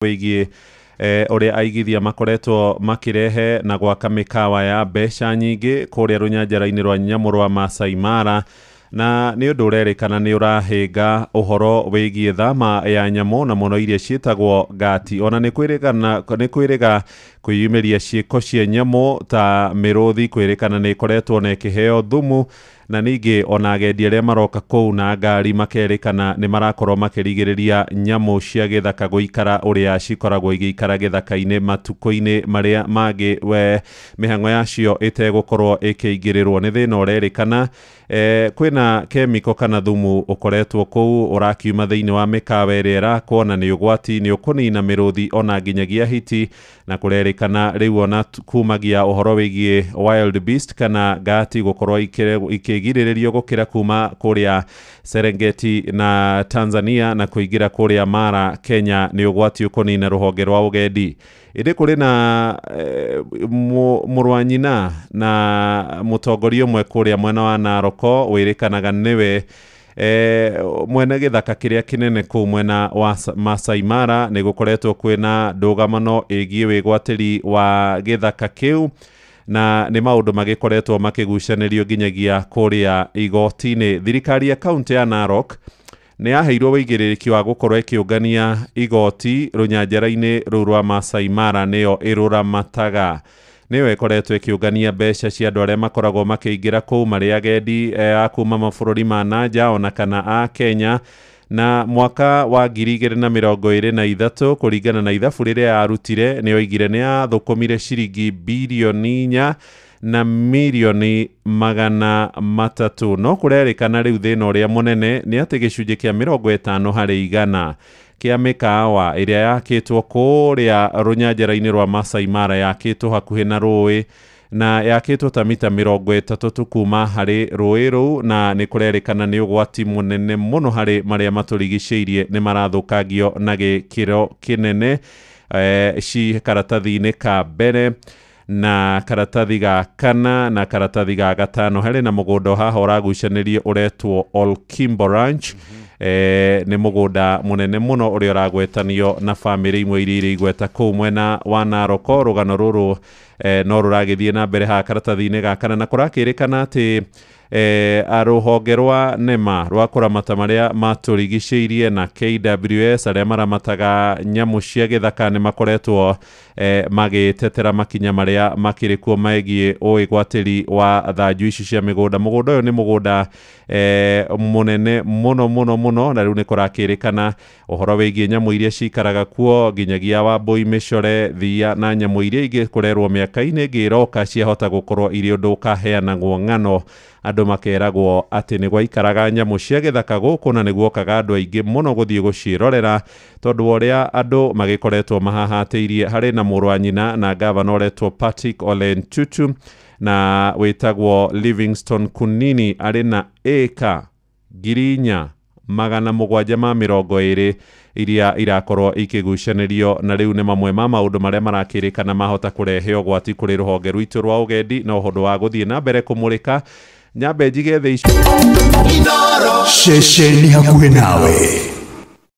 Wĩgiĩ ũrĩa aigithia makoretwo makĩrehe na gwaka mĩkawa ya mbeca nyingĩ kũrĩa rũnyanjara-inĩ rwa nyamũ rwa Masai Mara, na nĩ ũndũ ũrerĩkana nĩ ũrahĩnga ũhoro wĩgiĩ thama ya nyamũ na mũno iria ciĩtagwo ngati. Ona nĩ kwĩrĩga kwĩyumĩria ciĩko cia nyamũ ta mĩrũthi kwĩrĩkana nĩ ĩkoretwo na ĩkĩheo thumu, na ningĩ ona agendi arĩa maroka kũu na ngari makerĩkana nĩ marakorwo makĩrigĩrĩria nyamũ cia gĩthaka gũikara ũrĩa cikoragwo igĩikara gĩthaka-inĩ matukũ-inĩ marĩa mangĩ we mĩhang'o yacio ĩtegũkorwo ĩkĩingĩrĩrwo. Nĩ thĩna ũrerĩkana kwĩna kemiko kana thumu ũkoretwo kũu ũrakiuma thĩinĩ wa mĩkawa ĩrĩa ĩrakwo, na nĩ ũgwati, nĩ ũkũnina mĩrũthi ona nginyagia hiti, na kũrerĩkana rĩu ona kumagia ũhoro wĩgiĩ wild beast kana ngati gũkorwo ikĩgirĩrĩrio gũkĩra kuma kũrĩa Serengeti na Tanzania na kũingĩra kũrĩa Mara Kenya nĩ ũgwati ũkũnina rũhonge rwa ũgendi. Ĩndĩ kũrĩ na mũrũ wa nyina na mũtongoria ũmwe kũrĩa mwena wa Narok wĩrĩkanaga nĩwe mwene gĩthaka kĩrĩa kĩnene kũu mwena wa Masai Mara. Nĩ gũkoretwo kwĩna ndũgamano ĩgiĩ wĩgwatĩri wa gĩthaka kĩu, na nĩ maũndũ magĩkoretwo makĩgucanĩrio nginyagia kũrĩa igoti-inĩ. Thirikari ya kaunti ya Narok nĩ yaheirwo wĩigĩrĩrĩki wa gũkorwo ĩkĩũngania igoti rũnyanjara-inĩ rũu rwa Masai Mara, nĩyo ĩrũramataga, nĩyo ĩkoretwo ĩkĩũngania mbeca cia andũ arĩa makoragwo makĩingĩra kũu marĩ agendi a kuma mabũrũri ma na nja ona kana a Kenya. Na mwaka wa 2023, kũringana na ithabu rĩrĩa yarutire, nĩ oigire nĩ yathũkũmire ciringi birioni 4 na mirioni 300. No kũrerĩkana rĩu thĩna ũrĩa mũnene nĩ atĩ gĩcunjĩ kĩa 50% kĩa mĩkawa ĩrĩa yakĩtwo kũrĩa rũnyanjara-inĩ rwa Masai Mara yakĩtwo hakuhĩ na rũĩ, na yakĩtwo ta mita 30 tu kuma harĩ rũĩ rũu, na nĩ kũrerĩkana nĩ ũgwati mũnene mũno harĩ marĩa matũrigicĩirie, nĩ marathũkangio na gĩkĩro kĩnene. Ci karatathi-inĩ ka mbere na karatathi ga kana na karatathi ga gatano harĩ na mũgũnda haha ũragucanĩrio ũretwo Olkimbo Ranch. Nĩ mũgũnda mũnene mũno ũrĩa ũragwetanio na bamĩrĩ imwe iria irĩ igweta kũu mwena wa Narok. Rũgano rũrũ no rũragĩthiĩ na mbere haha karatathi-inĩ ga kana, na kũrakĩrĩkana atĩ rũhonge rwa NEMA rwa kũramata marĩa matũrigicĩirie na KWS arĩa maramataga nyamũ cia gĩthaka nĩ makoretwo magĩtetera makinya marĩa makĩrĩ kuo megiĩ ũĩgwatĩri wa thanju ici cia mĩgũnda. Mũgũnda ũyũ nĩ mũgũnda mũnene mũno mũno mũno, na rĩu nĩ kũrakĩrĩkana ũhoro wĩgiĩ nyamũ iria cikaraga kuo nginyagia wambũi, mĩcore, thia na nyamũ iria ingĩ kũrerwo mĩaka-inĩ ĩngĩ ĩroka ciahota gũkorwo irĩ ũndũ ũkaheanagwo ng'ano, andũ makeragwo atĩ nĩ gwaikaraga nyamũ cia gĩthaka gũkũ na nĩ guokaga andũ aingĩ mũno gũthiĩ gũciĩrorera, tondũ wa ũrĩa andũ magĩkoretwo mahahatĩirie. Harĩ na mũrũ wa nyina na gavana ũretwo Patrick Ole Ntutu na wĩtagwo Livingston Kunini, arĩ na ĩka 4720 iria irakorwo ikĩgucanĩrio, na rĩu nĩ mamwe ma maũndũ marĩa marakĩrĩkana mahota kũrehe ũgwati kũrĩ rũhonge rwitũ rwa ũgendi. Na ũndũ wa gũthiĩ na mbere kũmũrĩka, nyambe njige thĩ ici Ceceni hakuhĩ nawe.